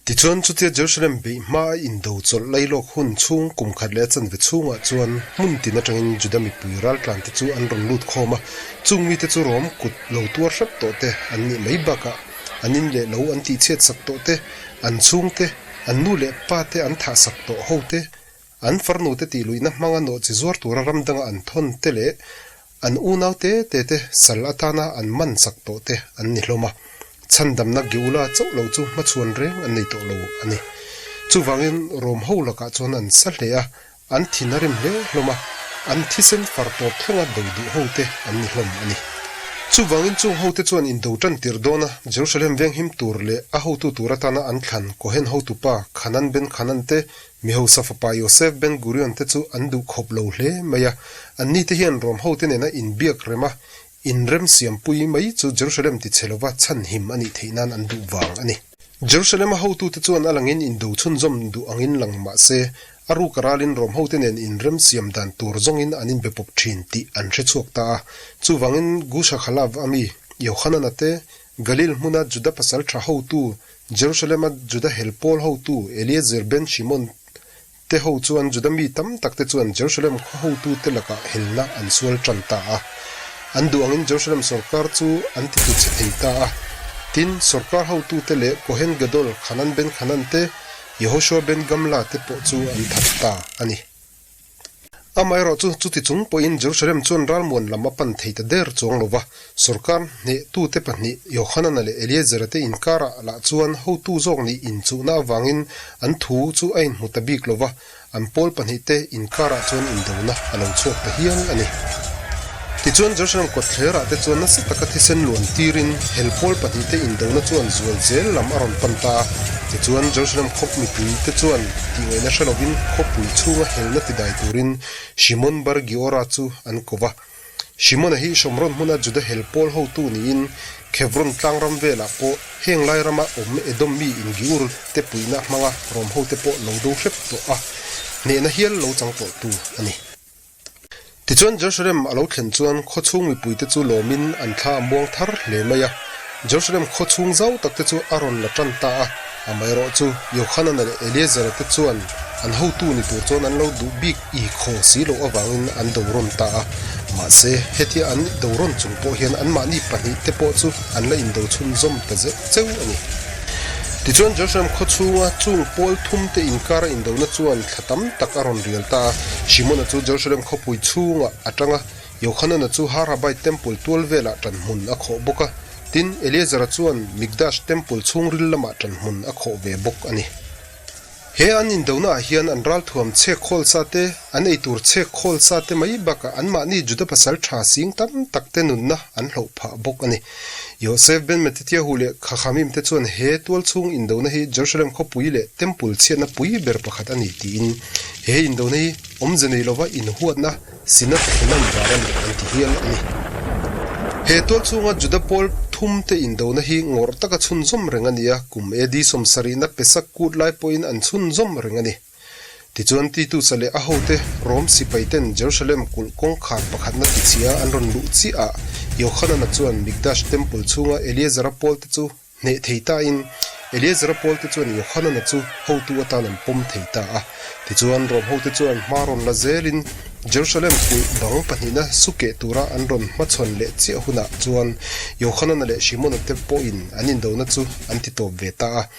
Tichuan, chutia Jerusalem beih hma a indo chawlh lailawk hun chhung kum khat leh a chanve chhungah chuan hmun tin atangin Juda mipui raltlante chu an rawn lut khawm a, chung mite chu Rom kut lo tuar hrep tawh te an nih mai bakah an in leh lo an tihchhiat sak tawh te, an chhungte, an nu leh pa te an thah sak tawh ho te, an farnu te tihluihna hmanga nawhchi zuar tura ram danga an thawn te leh An unau te te te sal atana an man sak tawh te an ni hlawm a, chhandamna Geula chauh lo chu hmachhuan reng an nei tawh lo a ni. Chuvangin Rom ho lakah chuan an sa hle a, an thin a rim hle hlawm a, an thisen far tawp thlenga do duh ho te an ni hlawm a ni. Chuvangin chung ho te chuan indo tan tir dawn a, Jerusalem venghim tur leh a hotu tur atana an thlan Kohen hotupa Khanan ben Khanan te Mi hausa fapa Yosef Ben Gurion te chu an duh khawp lo hle mai a, anni te hian Rom hote nena inbiak rem a, inrem siampui mai chu Jerusalem ti chhe lova chhanhim a nih theih nan an duh vang a ni. Jerusalem-a hotute chuan a langin indo chhunzawm duh angin lang mah se, a ruk a ralin Rom hote nen inrem siam dan tur zawngin an inbe pawp thin tih an hre chhuak ta a. Chuvangin Gusha Khalav a mi Yohanana te, Galil hmuna Juda pasal tha hotu Jerusalem-a Juda hel pawl hotu Eliezer ben Shimon te ho chuan Juda mi tam tak te chuan Jerusalem khaw hotute lakah helna an sual tan ta a. An duh angin Jerusalem sorkar chu an ti tu chhe thei ta a. Tin, sorkar hotute leh Kohen Gadol Hanan ben Hanan te, Yehoshua ben Gamla te pawh chu an that ta a ni. Amaherawh chu, chuti chung pawhin Jerusalem chuan ralmuan lam a pan thei ta der chuang lo va, sorkar hnehtute pahnih Yohanana leh Eliezera te inkarah lah chuan hotu zawk nih inchuhna avangin an thu chu a inhmu ta bik lo va, an pawl pahnihte inkarah chuan indona a lo chhuak ta hial a ni. Tichuan Jerusalem kawtthlerah te chuan nasa taka thisen luan tirin hel pawl pahnihte indona chuan zual zel lam a rawn pan ta a. Tichuan Jerusalem khawp mipui te chuan tihngaihna hre lovin khawpui chhunga helna tidai turin Shimon bar Giora chu an ko va. Shimona hi Shomron hmuna Juda hel pawl hotu niin Khevron tlangram velah pawh heng lai rama awm Edom mi in Giur te puihna hmanga Rom hote pawh lo do hrep tawh a, hnehna hial lo chang tawhtu a ni. Tichuan Jerusalem a lo thlen chuan khawchhung mipuite chu lawmin an thla a muang thar hle mai a. Jerusalem khawchhung zau takte chu a rawn la tan ta a, amaherawh chu Yohanana leh Eliezera te chuan an hotu ni tur chuan an lo duh bik i khaw si loh avangin an do rawn ta a. Mahse, hetia an do rawn chung pawh hian anmahni pahnihte pawh chu an la indo chhunzawm ta zeuh cheu a ni. Tichuan Jerusalem khaw chhunga chung pawl thumte inkara indona chuan thla tam tak a rawn rial ta a. Shimona chu Jerusalem khawpui chhungah a tang a, Yohanana chu Har HaBait Temple tual velah tan hmun a khawh bawk a. Tin, Eleazara chuan Mikdash Temple chhungril lamah tan hmun a khawh ve bawk a ni. He an indona ah hian an ralthuam chhek khawl sa te, an eitur chhek khawl sa te mai bakah anmahni Juda pasal tha sing tam tak te nunna an hloh phah bawk a ni. Yosef ben Matityahu leh Chachamim te chuan he tualchhung indona hi Jerusalem khawpui leh Temple chhiatna pui ber pakhat a ni tiin he indona hi awmze nei lova inhuatna Sinat Hinam vang a ni an ti hial a ni. He tualchhunga Juda pawl thumte indona hi ngawrh taka chhunzawm reng a ni a, kum AD 70na Pesach kut lai pawhin an chhunzawm reng a ni. Tichuan Titus-a leh a hote Rom sipaiten Jerusalem kulh kawngkhar pakhatna tichhia an rawn luh chiah ah Yohanana chuan Mikdash Temple chhunga Eliezera pawlte chu Hneh thei tain, Eliezera pawlte chuan Yohanana chu hotu atan an pawm thei ta a. Tichuan, Rom hote chuan hma rawn la zelin Jerusalem kulh bang pahnihna su keh tura an rawn hmachhawn leh chiah hunah chuan Yohanana leh Shimona te pawhin an indona chu an ti tawp ve ta a.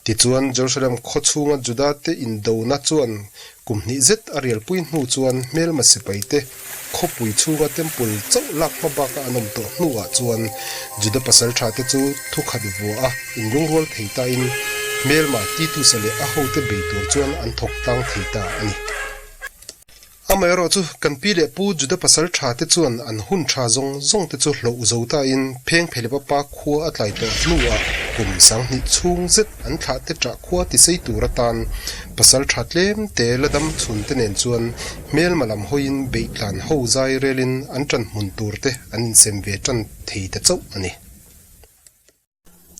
Tichuan, Jerusalem khaw chhunga Juda te indona chuan kum hnih zet a rialpui hnu chuan hmelma sipaite Khawpui chhunga temple chauh lak hma baka an awm tawh hnuah chuan Juda pasal thate chu thukhat vua a inlungrual thei tain hmelma Titus-a leh a hote bei tur chuan an thawk tlang thei ta a ni. Amaherawh chu kan pi leh pu Juda pasal thate chuan an hun tha zawng zawng te chu hloh zo tain pheng phelepa pa khua a tlai tawh hnuah kum 2000 chhung zet an thlah te ṭah khua tisei tur atan pasal tha tlem te la dam chhun te nen chuan Hmelma lam hawiin beihtlan ho zai relin an ṭan hmun tur te an insem ve ṭan thei ta chauh a ni.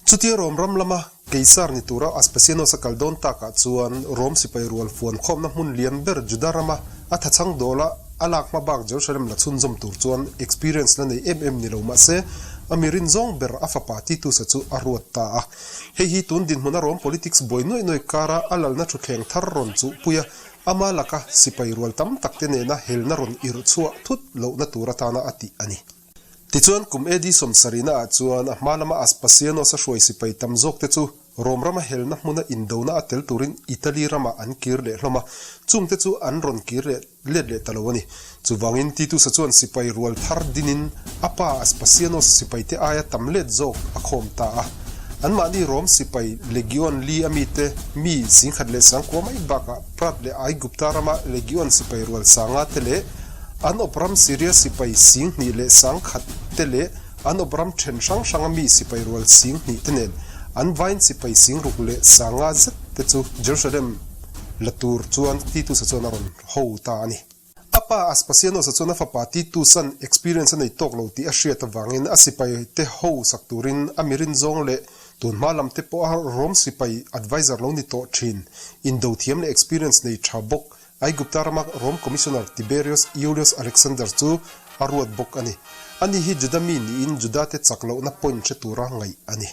Chutia Rom ram lama Keisar ni tura Aspasianos a kal dawn takah chuan Rom sipai rual fuan khawmna hmun lian ber Juda rama a thachhang dawla a lak hma bak Jerusalem la chhunzawm tur chuan experience la nei em em ni lo mahse. A mi rin zawng ber a fapa Titus-a chu a ruat ta a. Hei hi tun dinhmuna Rom politics buai nuaih nuaih kara a lalna thutthleng thar rawn chuhpui a, ama laka sipai rual tam takte nena helna rawn irh chhuah thut lohna tur atana a tih a ni. Tichuan kum AD sawmsarihna ah chuan a hma lama Aspasianos a hruai sipai tam zawkte chu Rom rama helna hmuna indona a tel turin Italy ramah an kir leh hlawm a, chungte chu an rawn kir leh let leh ta lo a ni. Chuvangin Titus-a chuan sipai rual thar dinin a pa Aspasianos sipaite aia tam let zawk a khawm ta a. Anmahni Rom sipai Legion li a mite mi singkhat leh sangkua mai bakah Prat leh Aigupta rama Legion sipai rual sanga te leh an awp ram Syria sipai singhnih leh sangkhat te leh An awp ram then hrang hranga mi sipai rual 2000 te nen an vain sipai 6000 leh 500 zet te chu Jerusalem la tur chuan Titus-a chuan a rawn ho ta a ni. A pa Aspasianos-a chuan a fapa Titus-a'n experience a nei tawk lo tih a hriat avangin a sipai te ho sak turin a mi rinzawng leh tunhma lam te pawha Rom sipai advisor lo ni tawh thin, indo thiam leh experience nei tha bawk Aigupta rama Rom Commissioner Tiberius Iulius Alexander chu a ruat bawk a ni. Ani hi Juda mi niin Judate chak lohna point hre tura ngaih a ni.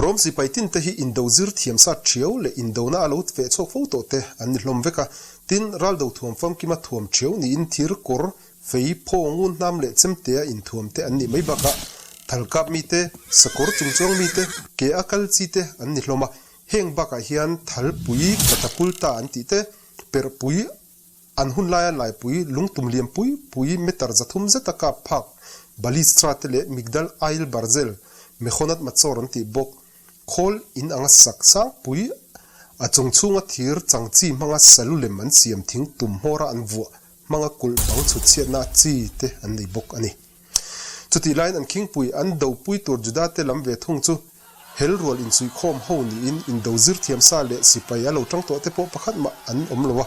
Rom sipai tinte hi indo zir thiam sa thiau leh indona a lo feh chhuak fo tawh te an ni hlawm vek a. Tin, raldo thuam famkima thuam thiau niin thir kawr, fei, phaw, ngun hnam leh chemtea inthuam te an nih mai bakah thalkap mite, sakawr chungchuang mite, ke a kal chi te an ni hlawm a. Heng bakah hian thalpui, catapulta an tih te, perhpui, an hun laia laipui, lungtum lian pui pui meter 300 zeta kap phak, balistra te leh migdal ail barzel, mechonat matzor an tih bawk. Khawl in anga sak sangpui, a chung chhunga thir chang chi hmanga salu lem an siam thing tum hmawra an vuah hmanga kulh bang chhut chhiatna chi te an nei bawk a ni. Chutih laiin an khingpui an dopui tur Juda te lam ve thung chu hel rual insuihkhawm ho niin indo zir thiam sa leh sipai a lo tang tawh te pawh pakhat mah an awm lo a.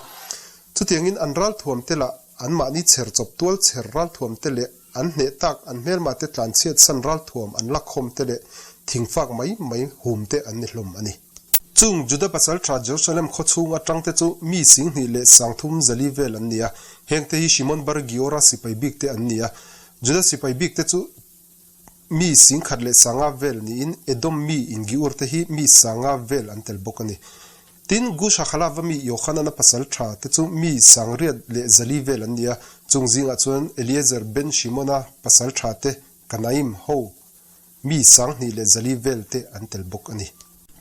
Chutiangin an ralthuam te lah anmahni chher chawp tual chher ralthuam te leh an hneh tak an hmelma te tlanchhiat san ralthuam an lakkhawm te leh thingfak mai mai hum te an ni hlawm a ni. Chung Juda pasal tha Jerusalem khaw chhung atang te chu mi 2000 leh 3000 zali vel an ni a, hengte hi Shimon bar Giora sipai bik te an ni a. Juda sipai bik te chu mi 10,000 leh 500 vel niin Edom mi in Giur te hi mi 500 vel an tel bawk a ni. Tin, Gush Hakhalava mi Yohanana pasal tha te chu mi 800 leh 400 vel an ni a, chung zingah chuan Eliezer ben Shimona pasal tha te Kanaim ho Mi 2000 leh 400 vel te an tel bawk a ni.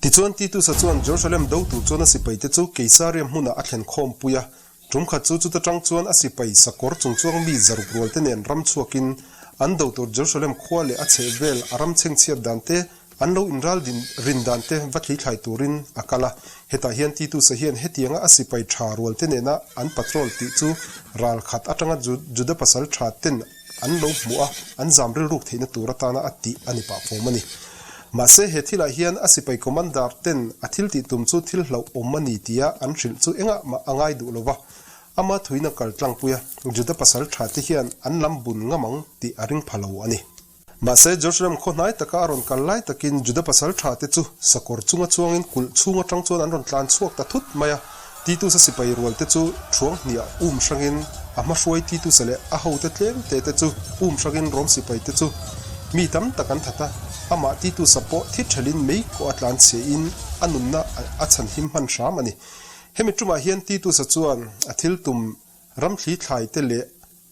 Tichuan Titus-a chuan Jerusalem do tur chuan a sipaite chu Keisaria hmunah a thlen khawmpui a. Tum khat chu chuta tang chuan a sipai sakawr chungchuang mi 600 rualte nen ram chhuakin an do tur Jerusalem khua leh a chheh vel a ram chhengchhiat dan te, an lo inral din rin dan te va thlithlai turin a kal a. Hetah hian Titus-a hian hetianga a sipai tha rualte nena an patrol tih chu ral khat atanga Juda pasal tha ten an lo hmuh a, an zam rilruk theihna tur atana a tih a ni pah fawm a ni. Mahse, he thilah hian a sipai commander ten a thil tih tum chu thil hlauhawm a ni tia an hrilh chu engah mah a ngai duh lo va, ama thuin a kal tlangpui a, Juda pasal tha te hian an lam bun ngam ang tih a ring pha lo a ni. Mahse, Jerusalem khaw hnai taka a rawn kal lai takin Juda pasal tha te chu sakawr chunga chuangin kulh chhung atang chuan an rawn tlan chhuak ta thut mai a. Titus-a sipai rual te chu thuang hniah um hrangin a hmahruai Titus-a leh a hote tlem te te chu um hrangin Rom sipai te chu mi tam tak an that a. Amah Titus-a pawh thi thelin mei kawh a tlan chhiahin a nunna a chhanhim hman hram a ni. Hemi tumah hian Titus-a chuan a thil tum ramthli thlai te leh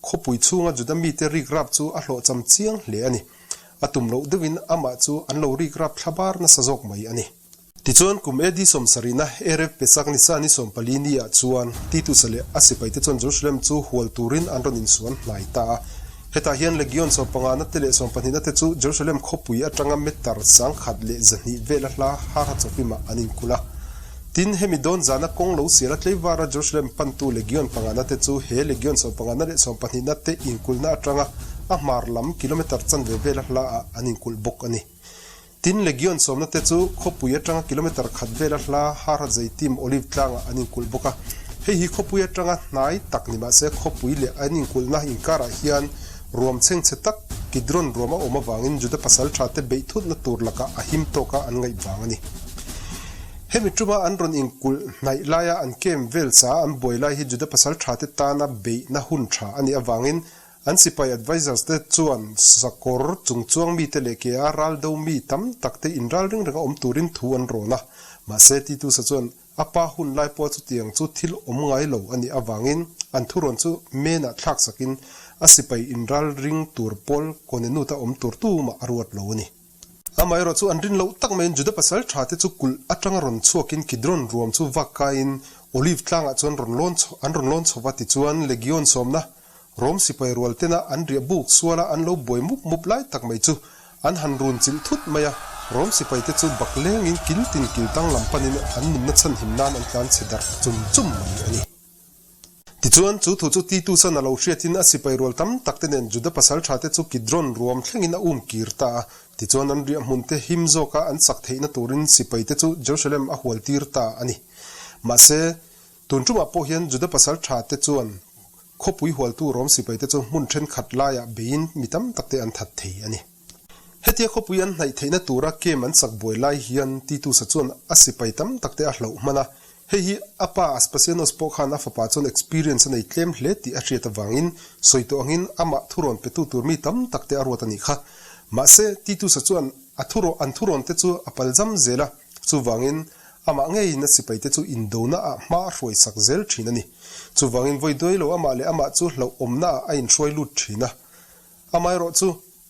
Khawpui chhunga Juda mite rikrap chu a hlawhcham chiang hle a ni. A tum loh deuhin amah chu an lo rikrap thla bar nasa zawk mai a ni. Tichuan kum AD 70na Erev Pesach nisa ni 14 ni ah chuan Titus-a leh a sipaite chuan Jerusalem chu hual turin an rawn insuan hnai ta a. Hetah hian Legion 15na te leh 12na te chu Jerusalem khawpui atanga meter 1200 vela hla Har-Hatzofim-ah an inkulh a. Tin, hemi dawn zana kawng lo sial a tleivara Jerusalem pantu Legion pangana te chu he Legion 15na leh 12na te inkulhna atanga a hmar lam kilometer chanve vela hla ah an inkulh bawk a ni. Tin, Legion sawmna te chu khawpui atanga kilometer khat vela hla Har Hazeitim Olive tlangah an inkulh bawk a. Hei hi khawpui atanga hnai tak ni mahse khawpui leh an inkulhna inkarah hian ruam chhengchhe tak Kidron ruam a awm avangin Juda pasal tha te beih thutna tur lakah a him tawka an ngaih vang a ni. Hemi tuma an rawn inkulh hnaih laia an kem vel cha an buai lai hi Juda pasal tha te tana beihna hun tha a nih avangin. An sipai advisors te chuan sakawr chungchuang mite leh ke a ral do mi tam tak te inral ring renga awm turin thu an rawn a. Mahse, Titus-a chuan a pa hun lai pawh chutiang chu thil awm ngai lo a nih avangin an thurawn chu menah thlak sakin a sipai inral ring tur pawl Konenuta awm tur tumah a ruat lo a ni. Amaherawh chu an rin loh tak maiin Juda pasal tha te chu kulh atanga rawn chhuakin Kidron ruam chu vak kaiin Olive tlangah chuan rawn lawn an rawn lawn chho va tichuan Legion sawmna Rom sipai rual tena an riah buk suala an lo buai mup mup lai tak mai chu an han run chilh thut mai a, Rom sipai te chu bak lengin kil tin kil tang lam panin an nunna chhanhim nan an tlan chhe darh chum chum mai a ni. Tichuan, chu thu chu Titus-a'n a lo hriatin a sipai rual tam tak te nen Juda pasal tha te chu Kidron ruam thlengin a um kir ta a. Tichuan, an riah hmun te him zawka an sak theihna turin sipai te chu Jerusalem a hual tir ta a ni. Mahse, tun tumah pawh hian Juda pasal tha te chuan khawpui hualtu Rom sipai te chu hmun thenkhat laiah beiin mi tam tak te an that thei a ni. Hetia khawpui an hnaih theihna tura kem an sak buai lai hian Titus-a chuan a sipai tam tak te a hlauh hman a, Hei hi a pa Aspasianos pawh khan a fapa chuan experience a nei tlem hle tih a hriat avangin sawi tawh angin amah thurawn petu tur mi tam tak te a ruat a nih kha. Mahse, Titus-a chuan a thurawn an thurawn te chu a pal zam zel a, chuvangin amah ngeiin a sipai te chu indona ah hma a hruai sak zel thin a ni. Chuvangin vawi duai lo amah leh amah chu hlauhawmna ah a inhruai lut thin a. Amaherawh chu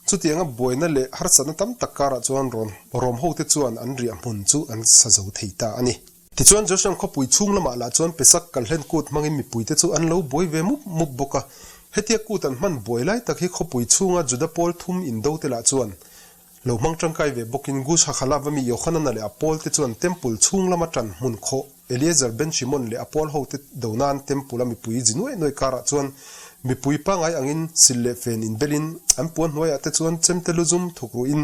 Chutianga buaina leh harsatna tam tak karah chuan rawn rawm hote chuan an riah hmun chu an sa zo thei ta a ni. Tichuan Jerusalem khawpui chhung lamah lah chuan Pesach kalhlen kut hmangin mipuite chu an lo buai ve mup mup bawk a. Hetia kut an hman buai lai tak hi khawpui chhunga Juda pawl thum indote lah chuan lo hmang tangkai ve bawkin Gush HaKhalav ami Yohanana leh a pawlte chuan Temple chhung lama tan hmun khawh Eliezer ben Shimon leh a pawl hote do nan Temple a mipui zi nuaih nuaih karah chuan mipui pangai angin sil leh fen inbelin an puan hnuaiah te chuan chemte lu zum thuk ruhin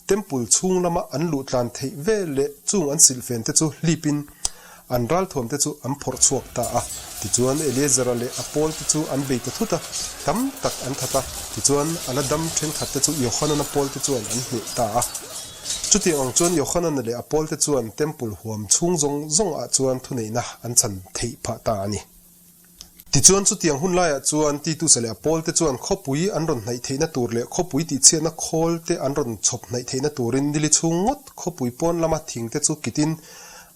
Temple chhung lama an luh tlan theih ve leh chung an silhfen te chu hlipin an ralthuam te chu an phawrh chhuak ta a. Tichuan Eliezer-a leh a pawl te chu an bei ta thut a, tam tak an that a, tichuan a la dam thenkhat te chu Yohanan-a pawl te chuan an hneh ta a. Chutiang ang chuan Yohanana leh a pawlte chuan Temple huam chhung zawng zawng ah chuan thuneihna an chhan theih phah ta a ni. Tichuan chutiang hun laiah chuan Titus-a leh a pawlte chuan khawpui an rawn hnaih theihna tur leh khawpui tihchhiatna khawl te an rawn chhawp hnaih theihna turin nili chhung ngawt khawpui pawn lama thing te chu kitin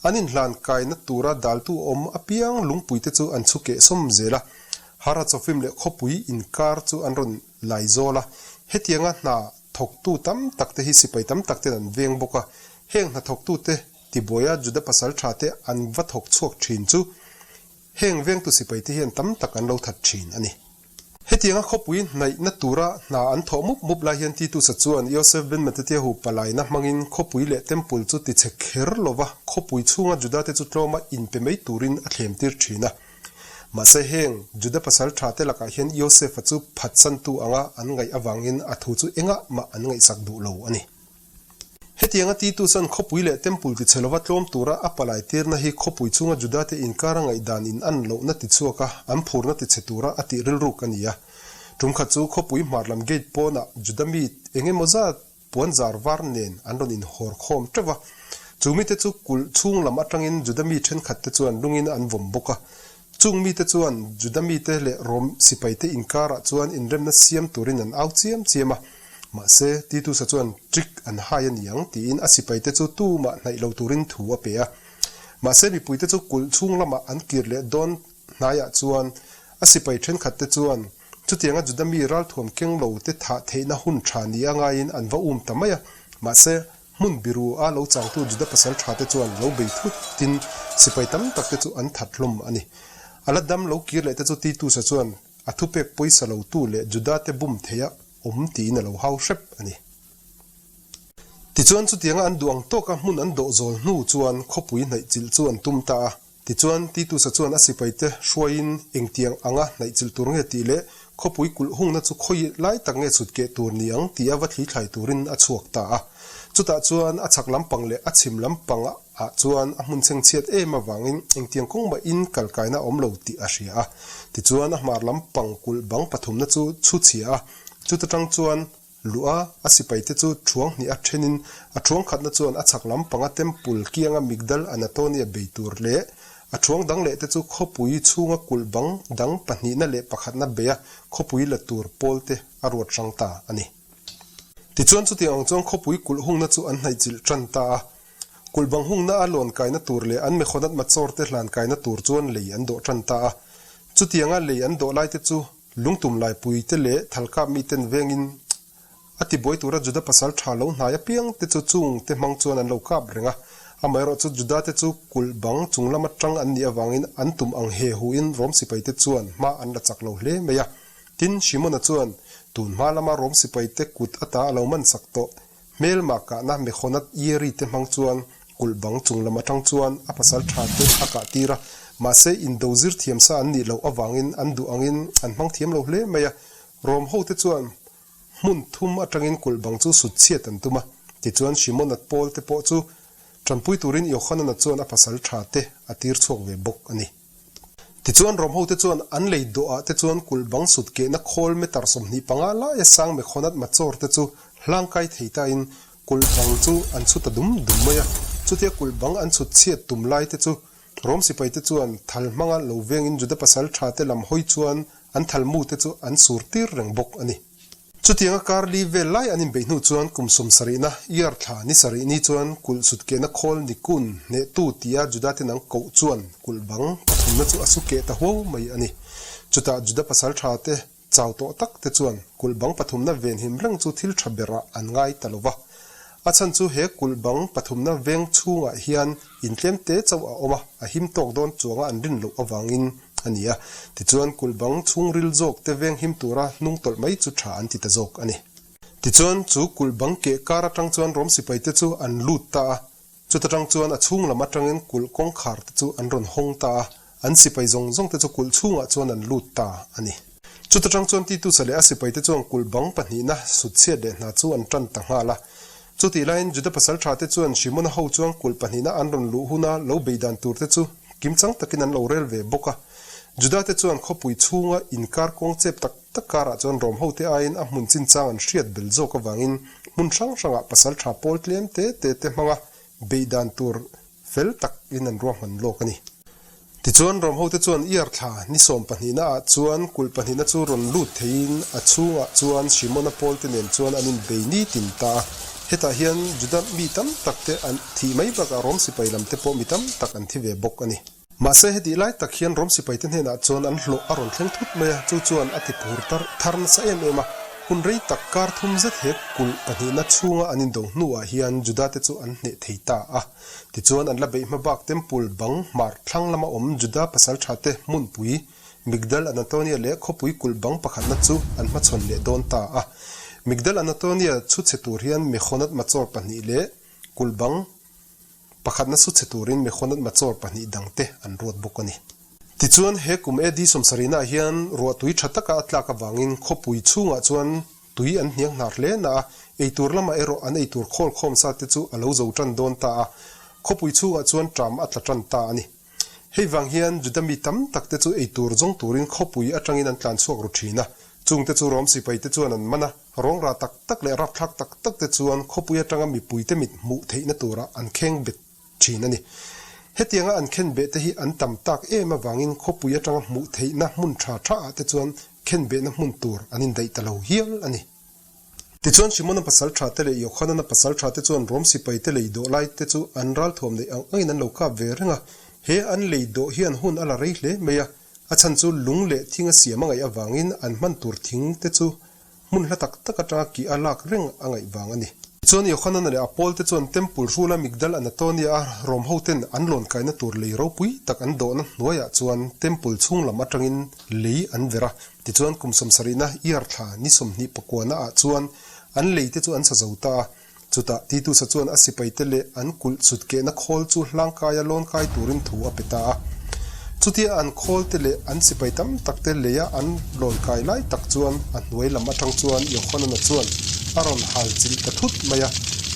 an inhlan kaina tura daltu awm apiang lungpui te chu an chhu keh sawm zel a. Hara chawfim leh khawpui inkar chu an rawn lai zawl a, hetianga hna Thawktu tam tak te hi sipai tam tak ten an veng bawk a, heng hnathawktu te tibuaia Juda pasal tha te an va thawk chhuak thin chu heng vengtu sipai te hian tam tak an lo that thin a ni. Hetianga khawpui hnaihna tura hna an thawh mup mup lai hian Titus-a chuan Yosef ben Mattatyahu palaina hmangin khawpui leh temple chu tichhe kher lova khawpui chhunga Juda te chu tlawma inpe mai turin a thlemtir thin a. Mahse heng Juda pasal tha te lakah hian Yosefa chu phatsantu anga an ngaih avangin a thu chu engah mah an ngaihsak duh lo a ni. Hetianga titu chuan khawpui leh temple tichhe lova tlawm tura a palai tirna hi khawpui chhunga Juda te inkara ngaihdan in an lohna tichhuak a, an phurna tichhe tura a tih rilruk a ni a. Tumkhat chu khawpui hmar lam gate pawnah Juda mi engemaw zat Puan zar var nen an rawn inhawr khawm teuh va. Chu mite chu kulh chhung lam atangin Juda mi thenkhat te chuan lungin an vawm bawk a. Chung mite chuan Juda mite leh Rom sipaite inkarah chuan inremna siam turin an au chiam chiam a. Mahse, Titus-a chuan trick an hai a ni ang tiin a sipaite chu tumah hnaih lo turin thu a pe a. Mahse, mipuite chu kulh chhung lamah an kir leh dawn hnaiah chuan a sipai thenkhat te chuan Chutianga Juda mi ralthuam keng lo te thah theihna hun tha ni a ngaiin an va um ta mai a. Mahse, hmun biru a lo changtu Juda pasal tha te chuan lo bei thut tin sipai tam tak te chu an that hlawm a ni. A la dam lo kir leh te chu Titus-a chuan a thupek pawisa lo tu leh Juda te bum theia awm tiin a lo hau hrep a ni. Tichuan chutianga an duh ang tawka hmun an dawh zawl hnu chuan khawpui hnaih chilh chu an tum ta a. Tichuan, Titus-a chuan a sipaite hruaiin engtiang anga hnaih chilh tur nge tih leh khawpui kulh hungna chu khawi lai tak nge chhut keh tur ni ang tia va thli thlai turin a chhuak ta a. Chutah chuan a chhak lampang leh a chhim lampang ah chuan a hmun chhengchhiat em avangin engtiang kawng mahin kalkaina a awm lo tih a hria a. Tichuan, a hmar lampang kulh bang pathumna chu chhu chhia a, chuta tang chuan Luh a, a sipaite chu thuang hnih a thenin a thuang khatna chuan a chhak lam panga temple kianga Migdal Anatonia bei tur leh A thuang dang leh te chu khawpui chhunga kulh bang dang pahnihna leh pakhatna beia khawpui la tur pawl te a ruat hrang ta a ni. Tichuan chutiang ang chuan khawpui kulh hungna chu an hnaihchilh tan ta a. Kulh bang hungna a lawn kaina tur leh an mekhonat machawr te hlan kaina tur chuan lei an dawh tan ta a. Chutianga lei an dawh lai te chu lungtum laipui te leh thalkap miten vengin A tibuai tura Juda pasal tha lo hnai apiang te chu chung te hmang chuan an lo kap reng a. Amaherawh chu Juda te chu kulh bang chung lama tang an nih avangin an tum ang he hu in Rom sipai te chuan hma an la chak lo hle mai a. Tin, Shimona chuan tun hma lama Rom sipai te kut ata a lo man sak tawh hmelma kahna Mechonat Yeri te hmang chuan kulh bang chung lam atang chuan a pasal tha te a kah tir a. Mahse, indo zir thiam sa an nih loh avangin an duh angin an hmang thiam lo hle mai a. Rom hote chuan hmun thum atangin kulh bang chu sut chhiat an tum a, tichuan Shimon-a pawl te pawh chu tanpui turin Yohanan-a chuan a pasal tha te a tir chhuak ve bawk a ni. Tichuan Rom hote chuan an lei dawhah te chuan kulh bang sut kehna khawl meter 25 laia sang Mekhonat Machor te chu hlangkai thei tain kulh bang chu an chhu ta dum dum mai a, chutia kulh bang an chhut chhiat tum lai te chu Rom sipaite chuan thal hmanga lo vengin Juda pasal thate lam hawi chuan an thal mute chu an sur tir reng bawk a ni. Chutianga kar li vel lai an inbeih hnu chuan kum sawmsarihna year thla ni sarih ni chuan kulh sutkehna khawl Nikun hnehtu tia Juda ten an koh chuan kulh bang pathumna chu a su keh ta huau mai a ni. Chutah Juda pasal thate Chau tawh tak te chuan kulh bang pathumna venhim reng chu thil tha berah an ngai ta lo va. A chhan chu he kulh bang pathumna veng chhungah hian intlem te chauh a awm a, a him tawk dawn chuanga an rin loh avangin a ni a. Tichuan kulh bang chhungril zawk te veng him tura hnung tawlh mai chu tha an ti ta zawk a ni. Tichuan chu kulh bang keh kar atang chuan Rom sipai te chu an lut ta a, Chuta tang chuan a chhung lam atangin kulh kawngkhar te chu an rawn hawng ta a, an sipai zawng zawng te chu kulh chhungah chuan an lut ta a ni. Chuta tang chuan Titus-a leh a sipai te chuan kulh bang pahnihna sutchhiat leh hna chu an tan ta nghal a. Chutih laiin Juda pasal tha te chuan Shimona ho chuan kulh pahnihna an rawn luh huna lo bei dan tur te chu kimchang takin an lo rel ve bawk a. Juda te chuan khawpui chhunga inkar kawng chep tak tak karah chuan Rom hote aiin a hmun chinchang an hriat bel zawk avangin hmun hrang hrangah pasal tha pawl tlem te te te hmanga beih dan tur fel takin an ruahman lawk a ni. Tichuan Rom hote chuan iar thla ni sawm pahnihna ah chuan kulh pahnihna chu rawn lut theiin a chhungah chuan Shimona pawl te nen chuan an inbei nitin ta a. Hetah hian Juda mi tam tak te an thih mai bakah Rom sipai lam te pawh mi tam tak an thi ve bawk a ni. Mahse hetih lai tak hian Rom sipaite hnenah chuan an hlawh a rawn thleng thut mai a, chu chuan a ti phur tar thar nasa em em a. Hun rei tak kar thum zet he kulh pahnihna chhunga an indo hnuah hian Judate chu an hneh thei ta a. Tichuan an la beih hma bak Temple bang hmar thlang lama awm Juda pasalthate hmunpui Migdal Anatonia leh khawpui kulh bang pakhatna chu an hmachhawn leh dawn ta a. Migdal Anatonia chhu chhe tur hian Mechonat Machor pahnih leh kulh bang Pakhatna su chhe turin Mechonat Machor pahnih dangte an ruat bawk a ni. Tichuan, he kum AD sawmsarihnaah hian ruahtui tha taka a tlak avangin khawpui chhungah chuan tui an hniang hnar hle na a, eitur lamah erawh an eitur khawl khawm sa te chu a lo zo tan dawn ta a, khawpui chhungah chuan ṭam a tla tan ta a ni. Hei vang hian Juda mi tam tak te chu eitur zawng turin khawpui atangin an tlan chhuak ru thin a, chungte chu Rom sipai te chuan an man a, Rawngra tak tak leh rapthlak tak tak te chuan khawpui atanga mipuite mit hmuh theihna tura an kheng bet thin a ni. Hetianga an khen beh te hi an tam tak em avangin khawpui atanga hmuh theihna hmun tha tha ah te chuan khen behna hmun tur an indaih ta lo hial a ni. Tichuan Shimona pasal tha te leh Yokhanana pasal tha te chuan Rom sipai te lei dawh lai te chu an ralthuam neih ang angin an lo kap ve reng a. He an lei dawh hian hun a la rei hle mai a, a chhan chu lung leh thing a siam a ngaih avangin an hman tur thing te chu Hmun hla tak tak atanga kih a lak reng a ngaih vang a ni. Tichuan Yohanana leh a pawlte chuan Temple hrula Migdal Anatonia a Rom hoten an lawn kaina tur lei ropui tak an dawhna hnuaiah chuan Temple chhung lam atangin lei an ver a. Tichuan kum sawmsarihna year thla ni 20 pakuana ah chuan an lei te chu an sa zo ta a. Chutah Titus-a chuan a sipaite leh an kulh chutkehna khawl chu hlangkaia lawnkai turin thu a pe ta a. Chutia an khawlte leh an sipai tam takte leia an lawnkai lai tak chuan a hnuai lam atang chuan Yohanana chuan a rawn hal chilh ta thut mai a.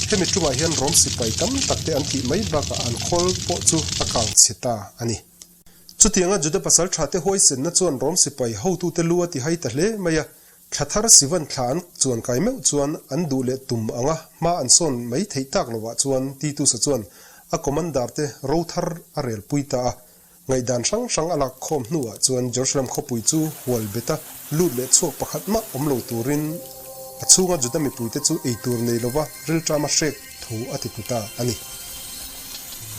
Hemi tumah hian Rom sipai tam takte an thih mai bakah an khawl pawh chu a kang chhe ta a ni. Chutianga Juda pasal thate huaisenna chuan Rom sipai hotute lu a tihai ta hle mai a. Thla thar Sivan thla an chuan kai meuh chuan an duh leh tum anga hma an sawn mai theih tak lovah chuan Titus-a chuan a commander te ro thar a rel pui ta a. Ngaihdan hrang hrang a lak khawm hnuah chuan Jerusalem khawpui chu hual bet a, lut leh chhuak pakhat mah awm lo turin a chhunga Juda mipuite chu ei tur nei lova rilṭama hrek thu a ti tlu ta a ni.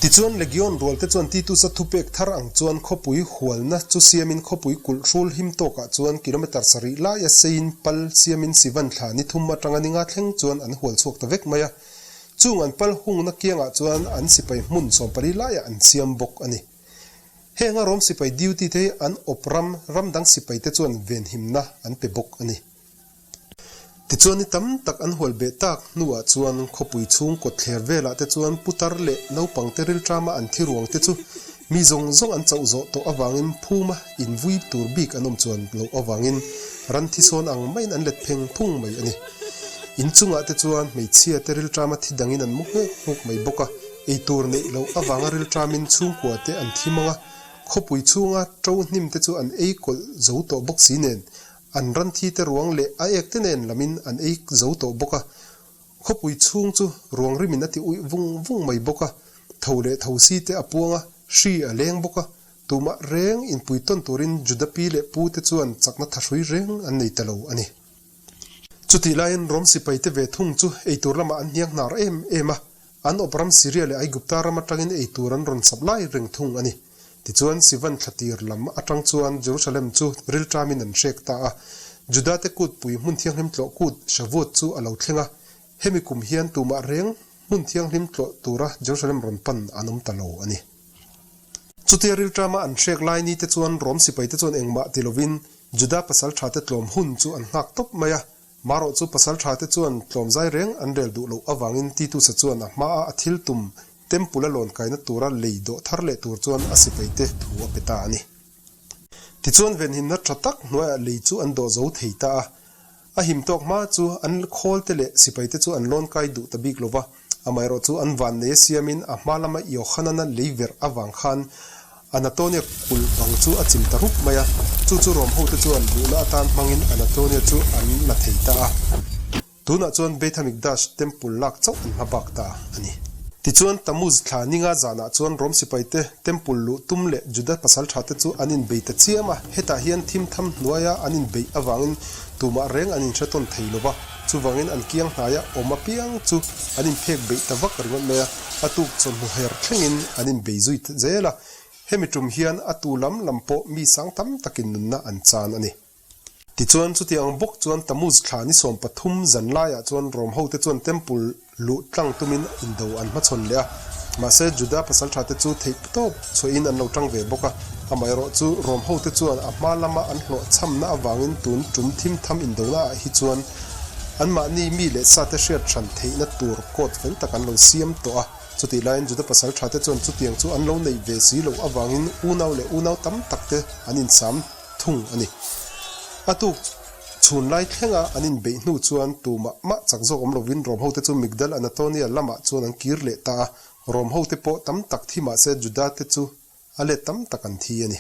Tichuan Legion rualte chuan Titus-a thupek thar ang chuan khawpui hualna chu siamin khawpui kulh hrul him tawkah chuan kilometre sarih laia seiin pal siamin Sivan thla ni thum atanga ni nga thleng chuan an hual chhuak ta vek mai a. Chung an pal hungna kiangah chuan an sipai hmun 14 laiah an siam bawk a ni. Heng a Rom sipai duty te hi an awp ram ram dang sipai te chuan venhimna an pe bawk a ni. Tichuan ni tam tak an hual beh tak hnuah chuan khawpui chhung kawtthler velah te chuan putar leh naupang te rilṭama an thi ruang te chu mi zawng zawng an chauh zawh tawh avangin phuma invui tur bik an awm chuan loh avangin ran thi sawn ang maiin an let pheng phung mai a ni. In chungah te chuan hmeichhia te rilṭama thi dangin an mu nghuk nghuk mai bawk a, ei tur neih loh avanga rilṭamin chhungkua te an thi mang a, khawpui chhunga ṭo hnim te chu an ei kawlh zo tawh bawk si nen, an ran thi te ruang leh a ek te nen lamin an ei zo tawh bawk a, khawpui chhung chu ruang rimin a ti uih vung vung mai bawk a, tho leh tho si te a puang a, hri a leng bawk a, tumah reng inpui tawn turin Juda pi leh pu te chuan chakna thahrui reng an nei ta lo a ni. Chutih laiin Rom sipaite ve thung chu eitur lamah an hniang hnar em em a, an awp ram Siria leh Aigupta ram atangin eitur an rawn sap lai reng thung a ni. Tichuan Sivan thlatir lam atang chuan Jerusalem chu rilṭamin an hrek ta a. Judate kutpui hmun thianghlim tlawh kut Shavuot chu a lo thleng a, hemi kum hian tumah reng hmun thianghlim tlawh tura Jerusalem rawn pan an awm ta lo a ni. Chutia rilṭama an hrek lai ni te chuan Rom sipaite chuan engmah ti lovin Juda pasalṭhate tlawm hun chu an nghak tawp mai a, marawh chu pasalṭhate chuan tlawmzai reng an rel duh loh avangin Titusa chuan a hmaa a thil tum Temple a lawn kaina tura lei dawh thar leh tur chuan a sipaite thu a pe ta a ni. Tichuan venhimna ṭha tak hnuaiah lei chu an dawh zo thei ta a, A him tawk hma chu an khawl te leh sipai te chu an lawn kai duh ta bik lo va, amaherawh chu an van nei a siamin a hma lama Yohanana lei verh avang khan Anatonia kulh bang chu a chim ta rup mai a, chu chu Rom hote chuan luhna atan hmangin Anatonia chu an la thei ta a. Tunah chuan Beit HaMikdash Temple lak chauh an hma bak ta a ni. Tichuan Tammuz thla ninga zanah chuan Rom sipaite Temple luh tum leh Juda pasalṭhate chu an inbei ta chiam a, hetah hian thim tham hnuaia an inbeih avangin tumah reng an inhre tawn thei lo va, chuvangin an kiang hnaia awm apiang chu an inphek beih ta vak ringawt mai a, a tuk chawhnu her thlengin an inbei zui zel a, hemi tum hian a tu lam lam pawh mi sang tam takin nunna an chan a ni. Tichuan, chutiang bawk chuan Tammuz thla ni 13 zan laiah chuan Rom hote chuan Temple luh tlang tumin indo an hmachhawn leh a. Mahse, Juda pasalṭhate chu theih tawp chhuahin an lo ṭang ve bawk a. Amaherawh chu Rom hote chuan a hma lama an hlawhchhamna avangin tun ṭum thimtham indonaah hi chuan anmahni mi leh sate hriat hran theihna tur court fel tak an lo siam tawh a. Chutih laiin Juda pasalṭhate chuan chutiang chu an lo neih ve si loh avangin unau leh unau tam takte an insam thung a ni. A tuk chhun lai thlenga an inbeih hnu chuan tumah mah chak zawk awm lovin Rom hote chu Migdal Anatonia lamah chuan an kir leh ta a, Rom hote pawh tam tak thi mah se Juda te chu a let tam tak an thi a ni.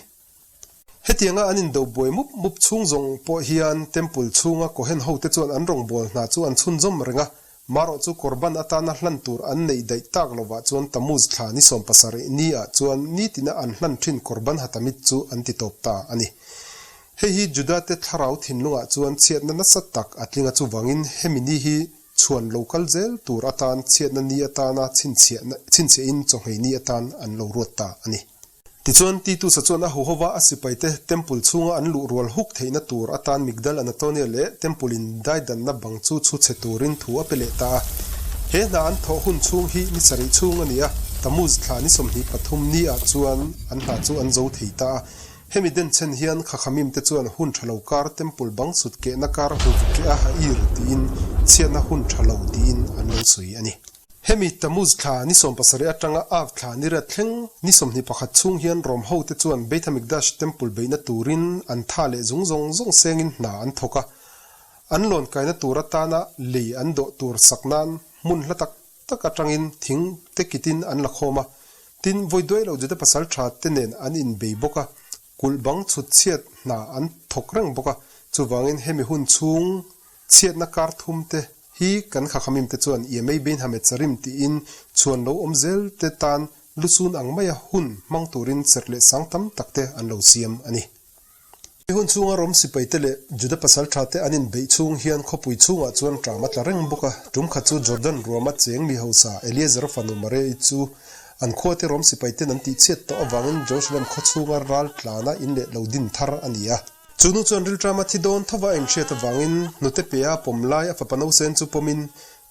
Hetianga an indo buai mup mup chhung zawng pawh hian Temple chhunga Kohen hote chuan an rawngbâwl hna chu an chhunzawm reng a, Marawh chu Korban atana hlan tur an neih daih tak lovah chuan Tammuz thla ni 17 ni ah chuan nitina an hlan thin Korban Hatamid chu an ti tawp ta a ni. Hei hi Judate thlarau thinlungah chuan chhiatna nasa tak a tling a chuvangin hemi ni hi chhuan lo kal zel tur atan chhiatna ni atana chhinchhiahin chawhmei ni atan an lo ruat ta a ni. Tichuan, Titus-a chuan a huhova a sipaite Temple chhunga an luh rual huk theihna tur atan Migdal Anatonia leh Temple in daidanna bang chu chhu chhe turin thu a pe leh ta a. He hna an thawh hun chhung hi ni sarih chhung a ni a, Tammuz thla ni 23 ni ah chuan an hna chu an zo thei ta a. Hemi denchhen hian Khakhamim te chuan hun tha lo kar Temple bang sut kehna kar huv keh a ha'ir tiin chhiatna hun tha lo tiin an lo sawi a ni. Hemi Tammuz thla ni 17 atanga Av thla ni riat thleng ni 21 chhung hian Rom hote chuan Beit HaMikdash Temple beihna turin an tha leh zung zawng zawng sengin hna an thawk a. An lawn kaina tur atana lei an dawh tur sak nan hmun hla tak tak atangin thing te kitin an la khawm a. Tin, vawi duai lo Juda pasal tha te nen an inbei bawk a, kulh bang chhut chhiat hna an thawk reng bawk a. Chuvangin hemi hun chhung chhiatna kar thum te Hi kan Khakhamim te chuan Yemei Bein Hametzarim tiin chhuan lo awm zel te tan Lusun ang maia hun hmang turin serh leh sang tam tak te an lo siam a ni. He hun chhunga Rom sipaite leh Juda pasalṭhate an inbeih chhung hian khawpui chhungah chuan ṭam a tla reng bawk a. Tum khat chu Jordan ruama cheng mi hausa Eliezer fanu Maria-i chu an khuate Rom sipaiten an tihchhiat tawh avangin Jerusalem khaw chhunga ral tlana in leh lo din thar a ni a. Chu nu chuan rilṭama thi dawn thova a inhriat avangin hnute pea pawm lai a fapa nausen chu pawmin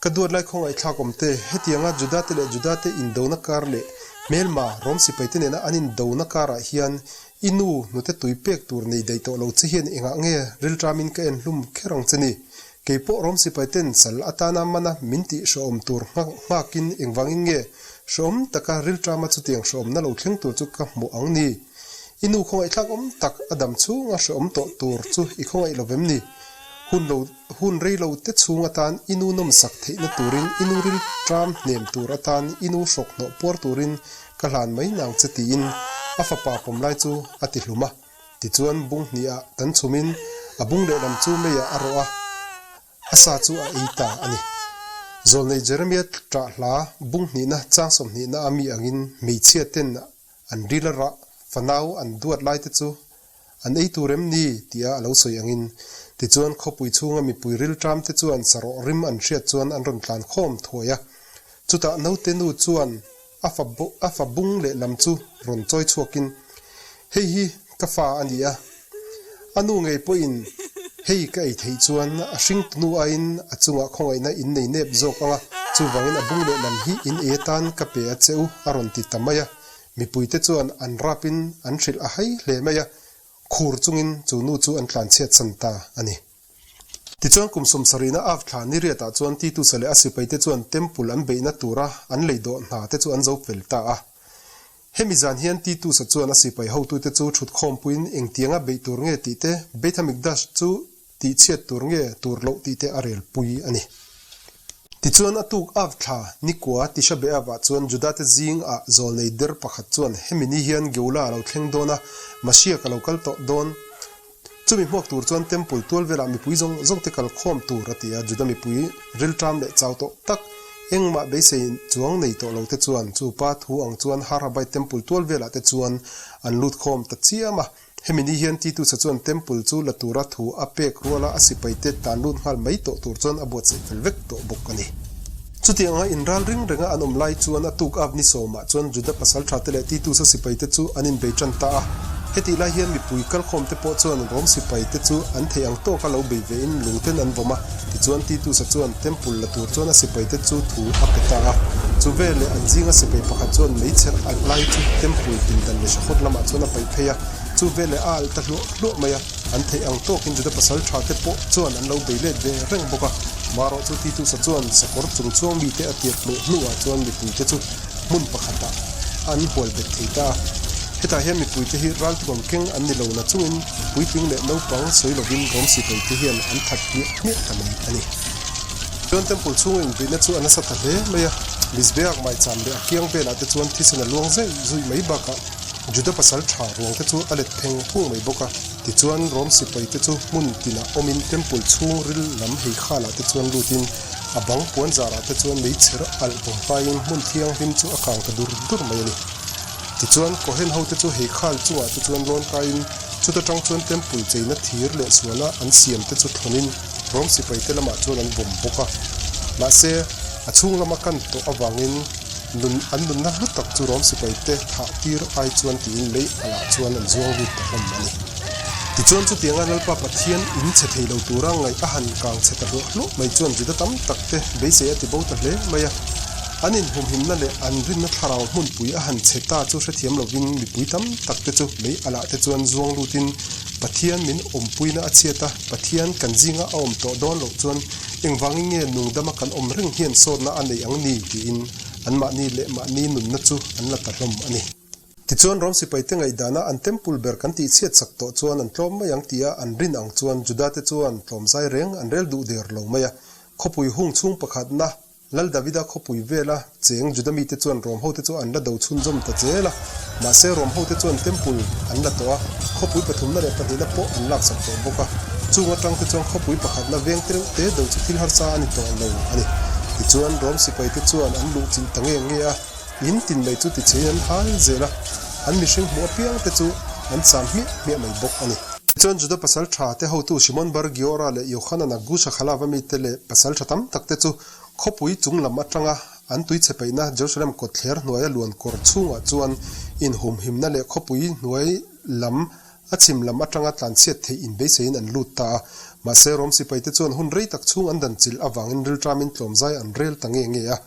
Ka duat lai khawngaihthlak awm te, hetianga Judate leh Judate indona kar leh hmelma Rom sipaite nena an indona karah hian i nu hnute tui pek tur nei daih tawh lo che hian engah nge rilṭamin ka en hlum kher ang che ni? Kei pawh Rom sipaiten sal atana mana min tih hrehawm tur nghakin engvangin nge hrehawm taka rilṭama chutiang hrehawmna lo thleng tur chu ka hmuh ang ni? I nu khawngaihthlak awm tak a dam chhunga hrehawm tawh tur chu i khawngaih lo vem ni? Hun lo Hun rei lo te chhung atan i nu nawmsak theihna turin i nu ril ṭam hnem tur atan i nu hrawk hnawh puar turin ka hlan mai nang che tiin a fapa pawm lai chu a ti hlum a. Tichuan bung hnihah tan chhumin a bung lehlam chu meiah a rawh a, a sa chu a ei ta a ni. Zawlnei Jeremia ṭah hla bung hnihna chang 20 na a mi angin hmeichhia ten an ril a rah fanau an duat lai te chu An ei tur em ni? tia a lo sawi angin. Tichuan khawpui chhunga mipui rilṭam te chuan sarawh rim an hriat chuan an rawn tlan khawm thuai a. Chutah naute nu chuan a fa a fa bung lehlam chu rawn chawi chhuakin, Hei hi ka fa a ni a, a nu ngei pawhin hei ka ei theih chuan a hringtunu aiin a chungah khawngaihna in nei nep zawk ang a, chuvangin a bung lehlam hi in ei atan ka pe a che u a rawn ti ta mai a. Mipuite chuan an rapin an hrilh a hai hle mai a, khur chungin chu nu chu an tlanchhiatsan ta a ni. Tichuan kum sawmsarihna av thla ni riatah chuan Titusa leh a sipaite chuan Temple an beihna tura an lei dawh hna te chu an zo fel ta a. Hemi zan hian Titusa chuan a sipai hotute chu thutkhawmpuiin engtianga beih tur nge tih te, Beit HaMikdash chu Tihchhiat tur nge tur loh tih te a rel pui a ni. Tichuan a tuk av thla nikua Tisha B'Av ah chuan Juda te zing ah zawlnei der pakhat chuan hemi ni hian Geula a lo thleng dawn a, Mashiach a lo kal tawh dawn. Chumi hmuak tur chuan Temple tual velah mipui zawng zawng te kal khawm tur a ti a, Juda mipui rilṭam leh chau tawh tak engmah beisei chuang nei tawh lo te chuan chu pa thu ang chuan Har HaBait Temple tual velah te chuan an lut khawm ta chiam a. Hemi ni hian Titusa chuan Temple chu la tura thu a pek ruala a sipaite tan lut nghal mai tawh tur chuan a buatsaih fel vek tawh bawk a ni. Chutianga inral ring renga an awm lai chuan a tuk ap ni sawmah chuan Juda pasalṭhate leh Titusa sipaite chu an inbei ṭan ta a. Hetih lai hian mipui kalkhawmte pawh chuan Rom sipaite chu an theih ang tawka lo bei vein lungten an vawm a. Tichuan Titusa chuan Temple la tur chuan a sipaite chu thu a pe ta a. Chu veleh an zinga sipai pakhat chuan meichher alh lai chu Temple pindan leh Shahot lamah chuan a paih phei a. Chu veleh a alh ta hluah hluah mai a. An theih ang tawkin Juda pasal tha te pawh chuan an lo bei let ve reng bawk a. Marawh chu Titusa chuan sakawr chung chuang mite a tirh hmuh hnuah chuan mipuite chu hmun pakhatah an hual bet thei ta a. Hetah hian mipuite hi ralthuam keng an ni lo na chungin puitling leh naupang sawi lovin Rom sipaite hian an that hmiah hmiah ta mai a ni. Chuan Temple chhunga inbeihna chu a nasa ta hle mai a, Mizbeak maicham leh a kiang velah te chuan thisen a luang zai zui mai bakah Juda pasal tha ruang te chu a let pheng phung mai bawk a. Tichuan Rom sipaite chu hmun tinah awmin Temple chhung ril lam hei khalah te chuan lutin a bang puan zarah te chuan meichher alh vawm faiin hmun thianghlim chu a kang ta dur dur mai a ni. Tichuan, Kohen hote chu hei khal chungah te chuan lawn kaiin, chuta tang chuan Temple cheina thir leh suala an siam te chu thlawnin Rom sipaite lamah chuan an vawm bawk a. Mahse, a chhung lama kan tawh avangin nun an nunna hlu tak chu Rom sipaite thah tir ai chuan tiin lei alah chuan an zuang lut ta hlawm a ni. Tichuan, chutianga Lalpa Pathian in che thei lo tura ngaih a han kang chhe ta hluah hluah mai chuan Juda tam tak te beisei a ti bo ta hle mai a. An inhumhimna leh an rinna thlarau hmunpui a han chhe ta chu hrethiam lovin mipui tam tak te chu mei alah te chuan zuang lutin Pathian min awmpuina a chhiat a, Pathian kan zinga a awm tawh dawn loh chuan engvangin nge nungdama kan awm reng hian sawtna a nei ang ni tiin anmahni leh mahni nunna chu an la ta hlawm a ni. Tichuan Rom sipaite ngaihdana an temple ber kan tihchhiat sak tawh chuan an tlawm mai ang tia an rin ang chuan Judate chuan tlawmzai reng an rel duh der lo mai a, khawpui hung chhung pakhatna Lal Davida khawpui vela cheng Juda mite chuan Rom hote chu an la do chhunzawm ta zel a. Mahse, Rom hote chuan Temple an la tawh a, khawpui pathumna leh pahnihna pawh an laksak tawh bawk a. Chung atangte chuan khawpui pakhatna veng te reuh te do chu thil harsa a ni tawh lo a ni. Tichuan, Rom sipaite chuan an luhchilh ta nge nge a. In tin mai chu tichhein an hal zel a, an mihring hmuh apiang te chu an cham hmiah hmiah mai bawk a ni. Tichuan Juda pasal tha te hotu Shimon bar Giora leh Yohanan-a Gush Halav-a mite leh pasal tha tam tak te chu khawpui chung lam atanga an tuichhe paihna Jerusalem kawtthler hnuaia luan kawr chhungah chuan inhumhimna leh khawpui hnuai lam A chhim lam atanga tlanchhiat theih inbeiseiin an lut ta a, mahse Rom sipaite chuan hun rei tak chhung an dan chilh avangin rilṭamin tlawmzai an rel ta nge nge a.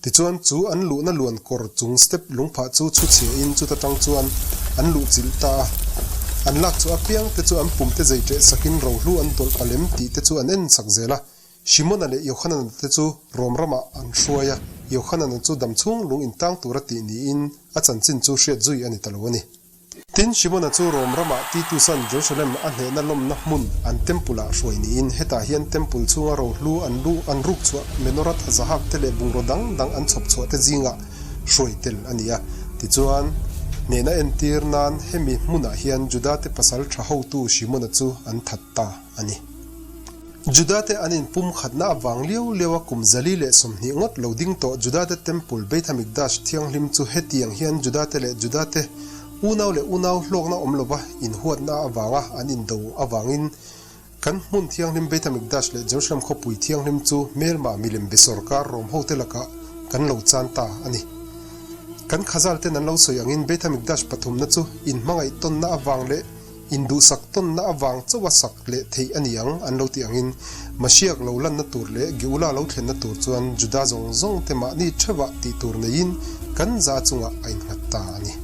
Tichuan chu an luhna luan kawr chung step lungphah chu chhu chhiahin chuta tang chuan an luh chilh ta a. An lak chu apiang te chu an pum te zei ṭeh sakin rohlu an dawlh palem tih te chu an en sak zel a. Shimona leh Yohanana te chu Rom ramah an hruai a, Yohanana chu damchhung lung intang tura tih niin a chanchin chu hriat zui a ni ta lo a ni. Tin, Shimona chu Rom ramah Titusan Jerusalem a hnehna lawmna hmun an Temple-ah hruai niin hetah hian Temple chhunga rohlu an lu an ruk chhuah Menorat Zahab te leh bungraw dang dang an chhawp chhuah te zingah hruai tel a ni a. Tichuan, hnehna entir nan hemi hmunah hian Judate pasal tha hotu Shimona chu an that ta a ni. Judate an inpumkhatna avang liau liau a kum 120 ngawt lo ding tawh Judate Temple Beit HaMikdash thianghlim chu hetiang hian Judate leh Judate unau leh unau hlawkna awm lova inhuatna avanga an indo avangin kan hmun thianghlim Beit HaMikdash leh Jerusalem khawpui thianghlim chu hmelma milem be sawrkar Rom hote lakah kan lo chan ta a ni. Kan Khazal ten an lo sawi angin Beit HaMikdash pathumna chu inhmangaih tawnna avang leh Induhsak tawnna avang chauha sak leh theih a ni ang an lo tih angin Mashiach lo lanna tur leh Geula lo thlenna tur chuan Juda zawng zawng te mahni theuhah tih tur neiin kan za chungah a innghat ta a ni.